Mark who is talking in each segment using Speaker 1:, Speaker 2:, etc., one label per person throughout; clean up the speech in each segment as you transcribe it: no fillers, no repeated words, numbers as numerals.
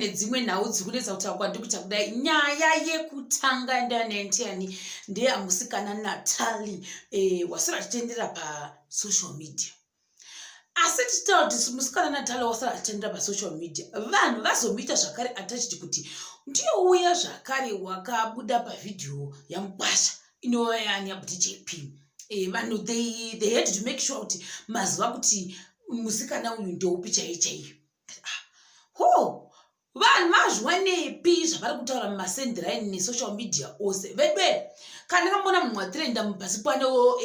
Speaker 1: Nedzimwe nhau dziri kunetsa kutaura kwandiri kuita kudai, nyaya yekutanga ndanentiyani ndeyamusikana Natalie wasara achitendera pasocial media. Asi tichitaura kuti musikana Natalie wasara achitendera pasocial media, vanhu vazomuita zvakare attached kuti ndiyo uya zvakare wakabuda pavhidhiyo yamukwasha inova yani yaBudj P. Vanhu they had to make sure kuti maziva kuti musikana uyu ndeupi chaiye chaiyo. Ho, vanhu vazviwanepi zvavari kutaura mumasendiraini nesocial media ose vedwe? Kana ndakambona munhu watrenda mupasi pano,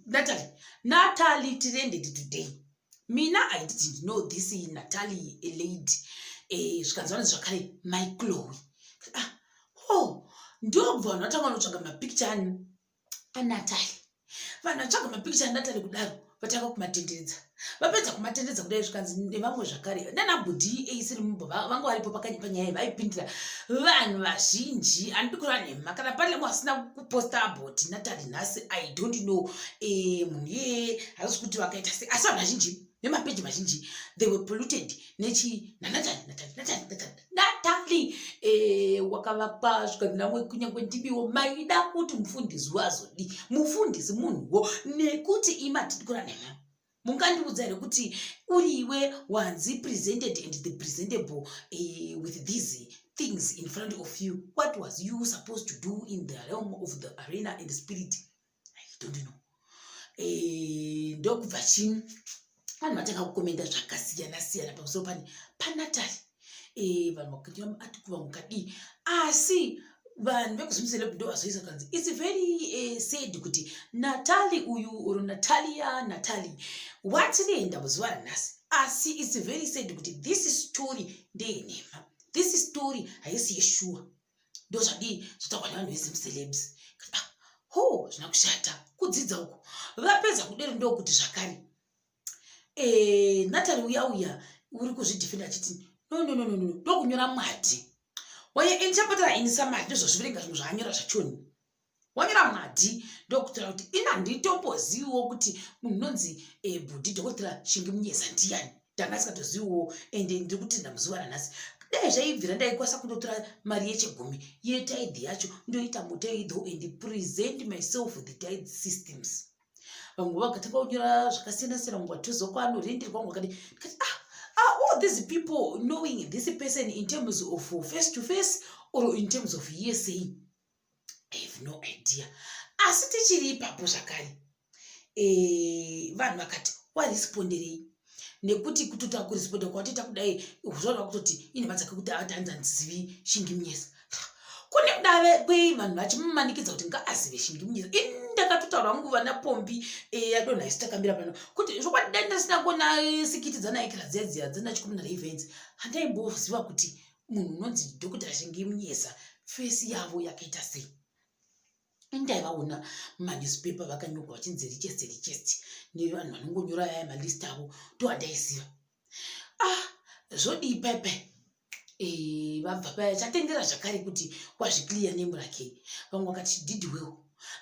Speaker 1: Natalie. Natalie trended today. Mina, I didn't know this Natalie, a lady. Zvikanzi vanonzi zvakare Mai Chloe. Ah, ho, ndobva vanhu vatanga vanotsvaga mapicture ani aNatalie. Vanhu vatsvaga mapicture aNatalie kudaro, vatanga kumatenderedza. Vapedza kumatenderedza kudai, zvikanzi nevamwe zvakare nanabhudhi eisiri mumbo vanga varipo panyaya vaipindira. Vanhu vazhinji, handidi kureva nhema, kana pane vasina kuposta about Natalie nhasi, I don't know munhu iyeye hazisi kuti vakaita sei, asi vanhu vazhinji nemapeji mazhinji, they were polluted nechi naNatalie, Natalie, Natalie, Natalie, Natalie. Wakavakwa zvikanzi namwe kunyange ndimiwo maida kuti mufundisi wazodi mufundisi munhuwo nekuti imatidi kura nhema. Mungandiudza here kuti uriwe wanzi presented and the presentable with these things in front of you, what was you supposed to do in the realm of the arena and spirit? I don't know. Ndokubva chii, vanhu vatanga kukomenda zvakasiyana siyana pamusoro pani paNatalie. Vanhu vakaita maarticle, vamwe kadii, asi vanhu vekuZim ndo vazoisa kanzi it's very sad kuti Natalie uyu or Natalia, Natalie watirenda muzuva ranhasi, asi it's very sad kuti this story ndeyenhema, this story haisi yeshuwa. Ndo zvadii zvotaurwa nevanhu veZim Celebs. Ah, ho, zvina kushata kudzidza uku. Vapedza kudero, ndokuti zvakare Natalie uya uya uri kuzvidefenda achiti no, no, no, no, no. Ndokunyora mwadhi waye interpretera ini samari, ndozvozviverenga zvinhu zvaanyora zvachoni. Wanyora mwadhi, ndokutaura kuti ini handitomboziviwo kuti munhu unonzi bhudhi Dhokotera Shingi Munyeza ndiyani. Ndanga ndisingatoziviwo, ende ndiri kutenda muzuva ranhasi. Dai zvaibvira ndaikwanisa kundotora mari yechegumi yetithe yacho, ndoita mutithe and present myself the tithe systems. Vamwe vakatanga kunyora zvakasiyana siyana, vamwe vatozokwa anorenderwa, vamwe vakadi. Ndikati, ah, are all these people knowing this person in terms of face to face or in terms of hearsay? I have no idea. Asi tichiri ipapo zvakare, vanhu vakati waresponderei nekuti kutota kuresponda kwatoita kudai zvoreva kutoti inhema dzake kuti atanzi handizivi Shingi Munyeza. Kune kudave kwei vanhu vachimumanikidza kuti ngaazive Shingi Munyeza? Ini ndakatotaura nguva napombi yadonha isu takamira pano kuti zvokwadi dai ndasina kuona skit dzanaikira dziya dziya dzina chikumi naevents, handaimboziva kuti munhu unonzi Dhokota Shingi Munyeza face yavo yakaita sei. Indaivaona mumanewspaper vakanyorwa vachinzi richest, richest, nevanhu vanongonyora yaya malist avo, ndoandaiziva. Ah, zvodii paipai? Vabva paya chatendera zvakare kuti wazviclear name rake. Vamwe vakati did well,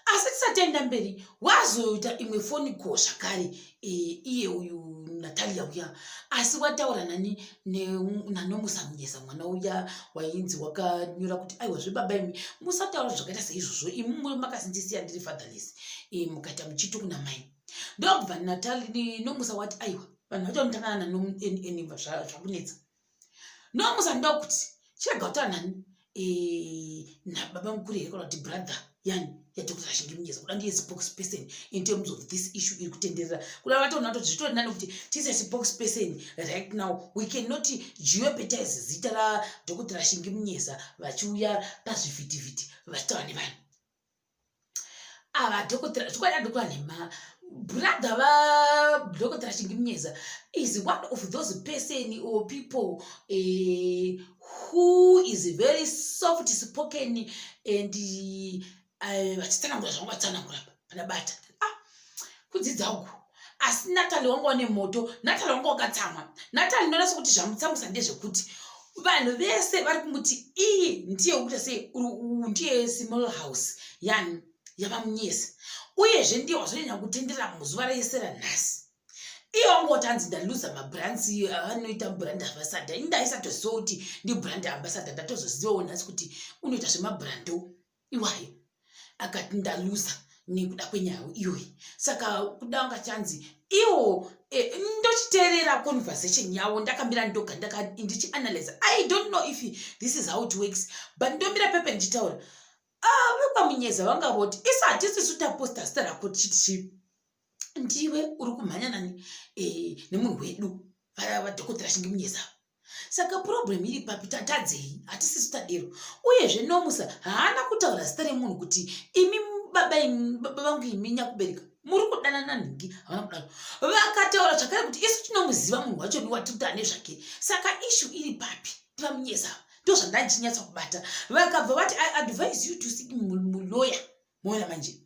Speaker 1: asi tisataenda mberi, wazoita imwe phone call zvakare, iye uyu Natalia uya, asi wataura nani? NaNomusa Munyeza, mwana uya wainzi wakanyora kuti aiwa zvebaba imi musataura zvakaita seizvozvo, imi makasindisiya ndiri fatherless, mukaita muchito kuna mai. Ndokubva Natalie Nomusa wati aiwa, vanhu vacho vanotangana nann zvakunetsa. Nomusa ndokuti chirega kutaura nani, nababa mukuru here kana kuti brother yani yaDr Shingi Munyeza, kuda ndiye spokesperson in terms of this issue iri kutenderera. Kuda vatoona kuti zvitori nani kuti tiise spokesperson. Right now we cannot jeopardize zita raDr Shingi Munyeza vachiuya pazvivhitivhiti vachitaura nevanhu ava. Dhokotera zvokwadi andokura nhema, brother vaDhokotera Shingi Munyeza is one of those person or people who is very soft spoken and vachitsanangura zvangu vatsanangura panabata. Ah, kudzidza uku. Asi Natalie wanga wane moto, Natalie wanga wakatsamwa. Natalie ndonasa kuti zvamutsamwisa ndezvekuti vanhu vese vari kumuti iye ndiye wekuita sei, ndiye small house yani yavamunyesa, uyezve ndiye wazonyanya kutendera muzuva rese ranhasi. Iye wangoti hanzi ndaluza mabrands avanoita brand ambassador. Ini ndaisatoziva kuti ndibrand ambassador, ndatozozivawo nhasi kuti unoita zvemabrando iwayo. Akati ndaluza nekuda kwenyaya iyoyi. Saka kuda wanga chanzi iwo ndochiteerera conversation yavo ndakamira ndoga ndichianalyze. I don't know if this is how it works, but ndomira pepe ndichitaura. Ah, vekwaMunyeza vanga voti isu hatisisu taposta zita rako tichiti chii, ndiwe uri kumhanya nani nemunhu wedu vadhokotera Shingi Munyeza. Saka problem iri papi? Tatadzei? Hatisisu tadero. Uyezve Nomusa haana kutaura zita remunhu kuti imi baba, imi baba vangu, imi nyakubereka muri kudanana nhingi. Havana kudaro. Vakataura zvakare kuti isu tinomuziva munhu wacho niwatiri ane zvake. Saka issue iri papi? TivaMunyeza, ndo zvandachinyatsa kubata. Vakabva vati, "I advise you to seek mulawyer." Moona manje,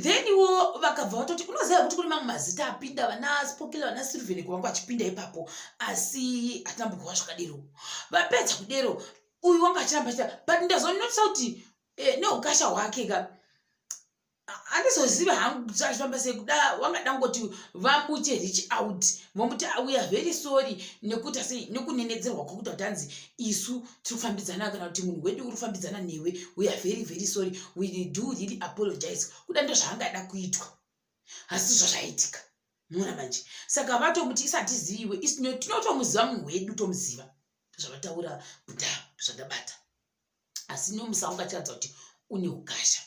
Speaker 1: then wo vakabva vatoti unoziva kuti kune mamwe mazita apinda, vana Spokela, vana Silvenik vanga vachipinda ipapo, asi hatina mbokuva zvakadero. Vapedza kudero, uyu wanga achiramba achita, but ndazonotisa kuti neukasha hwake ka, handizozivi hangu kuti achifamba sei. Kuda wangada ngoti vamuche reach out, vomuti, "We are very sorry," nekuti sei nekunenedzerwa kwakuti kuti hanzi isu tiri kufambidzana kana kuti munhu wedu uri kufambidzana newe, we are very very sorry, we do really apologize. Kuda ndo zvaangada kuitwa, asi zvo zvaitika. Muona manje, saka vatomuti isatiziviwe isu tinotomuziva munhu wedu, tomuziva. Zvavataura buda zvandabata, asi Nomusa ungachiratidza kuti une ukasha.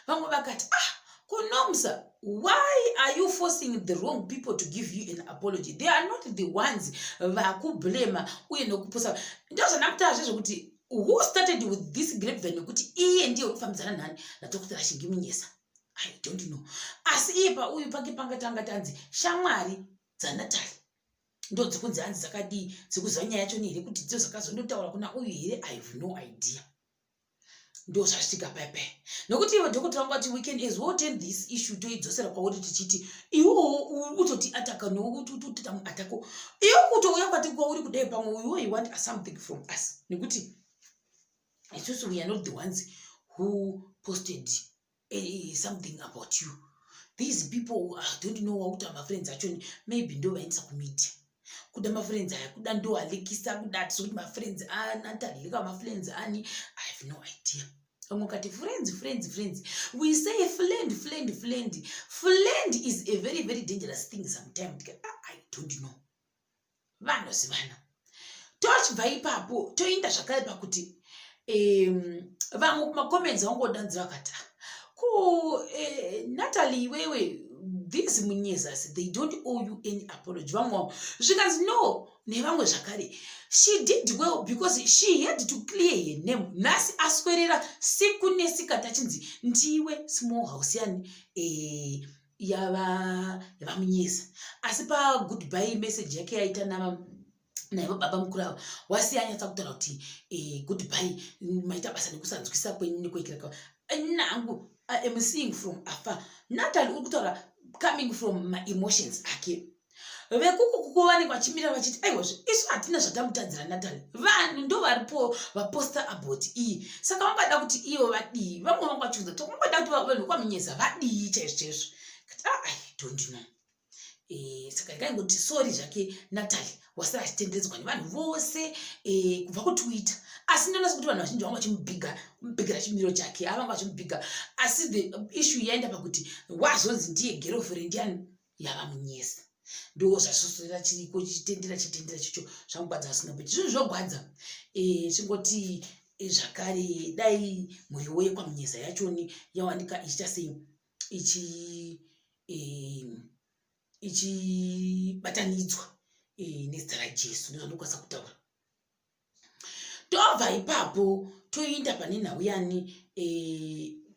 Speaker 1: Vamwe vakati, "Ah, kuNomusa, why are you forcing the wrong people to give you an apology? They are not the ones vakublema uye nekuposa." Ndozvandakutaura zvezvekuti who started with this grapevine nekuti iye ndiye uri kufambidzana nani nadhokotera Shingi Munyesa, I don't know. Asi iye pauyu pake pangatanga tanzi shamwari dzaNatali ndo dzikunzi hanzi dzakadii, dzikuziva nyaya yacho here, kuti dzidzo dzakazondotaura kuna uyu here, I have no idea. Ndo zvasvika pepe nokuti ivo dhokotera vangu vati we can as well turn this issue, toidzosera kwauri tichiti iwowo utoti ataka noutita muatako iwo kutouya kwati kwauri kudai, pamwe uyiwo you want something from us, nekuti isusu we are not the ones who posted something about you. These people, I don't know wakuti mafriends acho maybe ndo vaendesa kumedia. Kuda mafriends aya, kuda ndo alekisa, kuda ati sokuti mafriends anatalilika, mafriends ani, I have no idea. Vamwe kati friends, friends, friends, we say friend, friend, friend, friend is a very very dangerous thing sometime. Ah, I don't know, vanozivana. Tochibva ipapo toinda zvakare pakuti vamwe kumacomments vangodanzi vakati, ah, ko Natalie, iwewe, these Munyezas, they don't owe you any apology. Vamwe vavo zvikanzi no nevamwe zvakare, she did well because she had to clear her name. Nhasi aswerera siku nesikati achinzi ndiwe small house yani yava yavaMunyeza. Asi pagoodbye message yake yaita naivo baba mukuru ava, wasiya anyatsa kutaura kuti goodbye, maita basa nekusanzwisa kwenyu nekuekera nangu. I am seeing from afar, Natalie uri kutaura coming from maemotions ake. Vekukukuko vanenge vachimira vachiti aiwazve isu hatina zvatamutadzira Natalie, vanhu ndo varipo vaposta about iyi. Saka vangada kuti ivo vadii? Vamwe vanga vachiudza kuti vangada kuti vanhu vekwaMunyeza vadii chaizvo chaizvo. Kati, ah, I don't know. Saka ndikaingoti sorry zvake Natalie, wasara achitenderedzwa nevanhu vose kubva kuTwitter. Asi ndonasa kuti vanhu vazhinji vanga vachimubhiga, kumubhigira chimiro chake, avanga vachimubhiga. Asi the issue yaenda pakuti wazonzi ndiye girlfriend yani yavaMunyesa. Ndo zvasosera chiriko chichitendera chitendera chicho zvamugwadza asingapeti zvinhu zvogwadza. Chingoti zvakare dai muriwo yekwaMunyesa yachoni yawanika ichiita sei, ichi ichibatanidzwa nezita raJesu. Ndozvandokwanisa kutaura. Tobva ipapo toinda pane nhau yani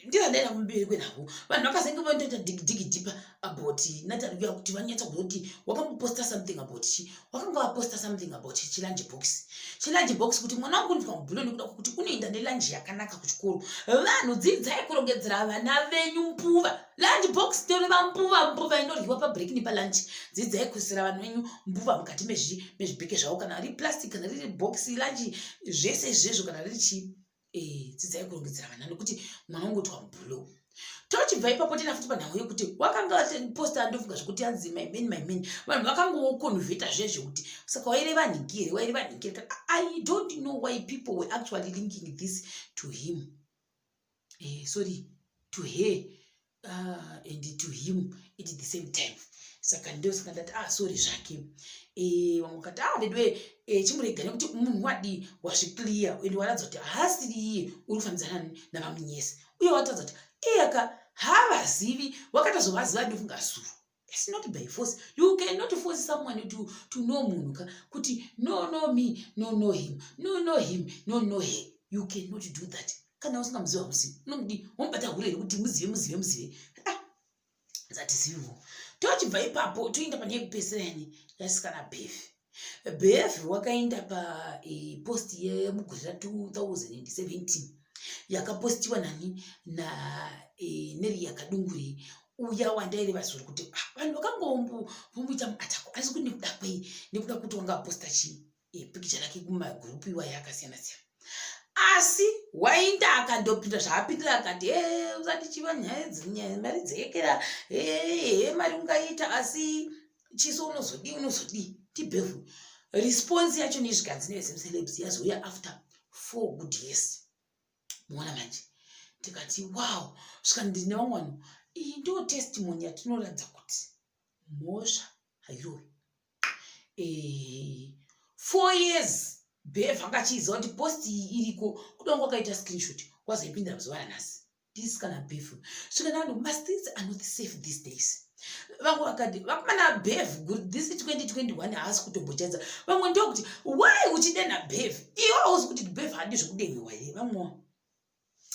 Speaker 1: ndizandaenda kumberi kwenhau. Vanhu vakazenge vandoita dig deeper about Natalie uya kuti vanyatsa kuti wakamboposta something about chi, wakanga waposta something about chilunch box, chilunch box, kuti mwana wangu unoitwa mubhulo nekuda kwekuti unoenda nelunch yakanaka kuchikoro. Vanhu, dzidzai kurongedzera vana venyu mbuva. Lunch box toreva mbuva, mbuva inoryiwa pabreak nepalunch. Dzidzai kuisira vanhu venyu mbuva mukati mezvibheke zvavo, kana riri plastic, kana riri box lunch, zvese izvezvo, kana riri chii. Dzidzai kurongedzera vana nekuti mwana ungoitwa mubhulo. Tochibva ipapo tina futi panhau yekuti wakanga posta, ndofunga zvekuti hanzi "My man, my man". Vanhu vakangokonvheta zvezve kuti saka waireva nhingi here, waireva nhingi here? I don't know why people were actually linking this to him, sorry, to her and to him at the same time. Saka ndo saka ndati, "Ah, sorry zvake." Vamwe vakati, "Ah, vedwe, chimurega nekuti munhu wadii wazviclear and waratidza kuti haasiri iye uri kufambidzana navamunyesi." Uye wataridza kuti iyaka havazivi, wakatozovaziva ndofunga zuro. It's not by force. You cannot force someone to know munhu ka kuti no, no me, no, no him, no, no him, no, no her. You cannot do that. Kana usingamuzivi, hamuzivi. Unomudi womubata hure here kuti muzive, muzive, muzive? Ah, zatiziviwo. Tochibva ipapo toenda pane yekupesirani yasikana Befi. Befi wakaenda papost yemugore ra2017 yakapostiwa nani? Na Neri Yakadungure uya wandaireva zuro kuti, ah, vanhu vakangombomuita muatako, asi kuti nekuda kwei? Nekuda kuti wanga aposta chii, pikicha rake kumagurupu iwaya akasiyana siyana. Asi wainda akandopinda zvaapindira akati, "E, usati chiva nyaya mari dzeyekera, he mari ungaita, asi chiso unozodii, unozodii?" Tibhevhu response yacho nezvikanzi neveZimcelebs yazouya after 4 good years. Muona manje, tikati, "Wow." Svika ndine vamwe vanhu, iyi ndo testimony yatinoratidza kuti mhosva hairovi. 4 years Bev anga achiziva kuti post iyi iriko, kudongo wakaita screenshot, wazoipindira muzuva ranhasi. This kana Bev, svika navanhu, mastreets are not safe these days. Vamwe vakati, "Vakomana, Bev this 2021 haasi kutombochaidza." Vamwe ndokuti, "Why uchidena Bev? Iwe hauzi kuti Bev haadi zvekudenhiwa here?" Vamwe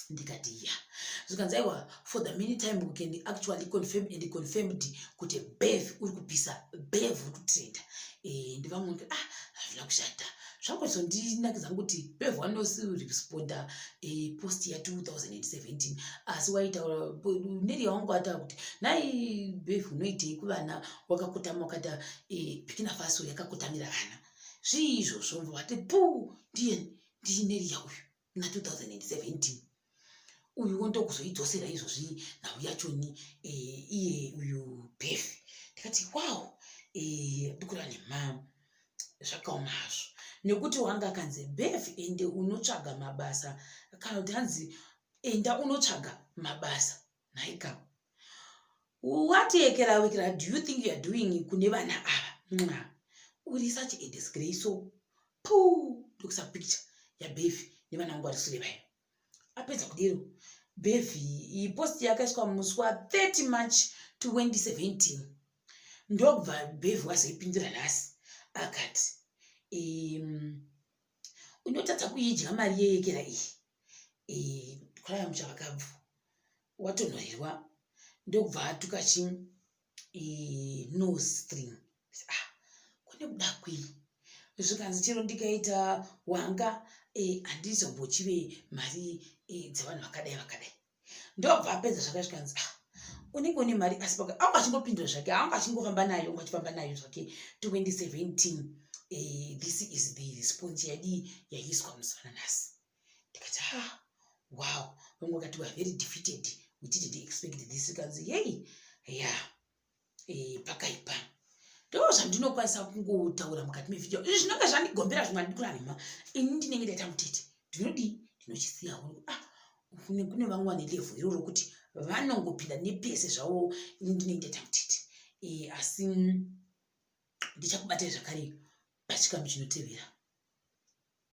Speaker 1: ndikati, "Ya." Zvikanzi, "Aiwa, for the many time we can actually confirm and confirmed kuti Bev uri kupisa, Bev uri kutrenda." Ndivamwe kuti, "Ah, hazvina kushata." Zvangozondinakidza kuti Bev wanosiresponder post ya2017, asi waitaura Neri wangu ataura kuti, "Nai Bev, unoitei kuvana wakakotama?" Wakata Burkina Faso yakakotamira vana. Zvii izvozvo? Vati pu ndiye ndiNeriya uyu na2017 uyuwo, ndokuzoidzosera izvozvi nhau yachoni, iye uyu Bev. Ndikati, "Wow." Ndikura nema zvakaoma hazvo nekuti wanga akanzi, "Bev, ende unotsvaga mabasa," kana kuti hanzi, "Enda unotsvaga mabasa." Nhaika, what yekera wekera do you think you are doing kune vana ava? Mwa uri such a disgrace. Pu ndokuisa picture yaBev nevana vangu vari sure vayo. Apedza kudero Bev, iyi post yakaiswa musi wa30 March 2017. Ndobva Bev wazoipindura nhasi akati, "Unotadza kuidya mari yeyekera iyi." Kuraya muchavakabvu watonhorerwa, ndobva atuka chi no string. Ah, kune kuda kwei? Zvikanzi, "Chero ndikaita wanga, handizombochive mari dzevanhu vakadai vakadai." Ndobva apedza zvaka, zvikanzi, "Ah, unenge une mari." Asi paka anga achingopindura zvake, anga achingofamba nayo, anga achifamba nayo zvake 2017. This is the response yadii yaiswa muzuva nanhasi. Ndikati, "Ah, wow." Vamwe vakati, "We are very defeated, we didn't expect this." Ikanzi, "Yei ya pakaipa." Ndo zvandinokwanisa kungotaura mukati mevhidhiyo izvi zvinonge zvandigombera zvimwe. Handikuranhema, ini ndinenge ndaita mutete, ndinodii? Ndinochisiyawo. Ah, kune vamwe vane level iroro kuti vanongopinda nepese zvavo. Ini ndinenge ndaita mutete, asi ndichakubatai zvakare pachikamu chinotevera.